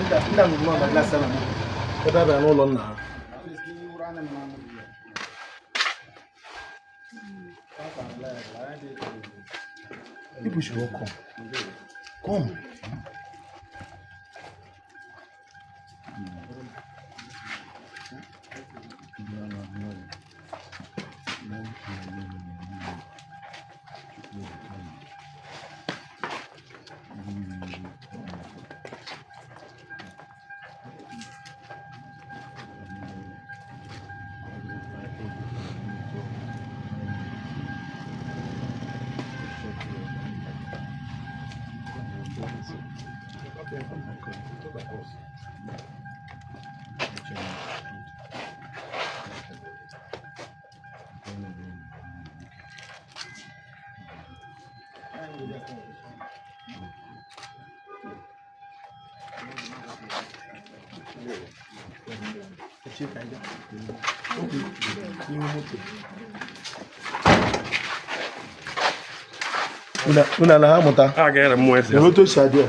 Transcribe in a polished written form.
Ndị a nụrụ na glass na moto. Ebe a bịara n'ụlọ nna ha. People should all come. Come. Unu ala ha amụta. A ga-ere mmụọ esi. Otu o si adị ya.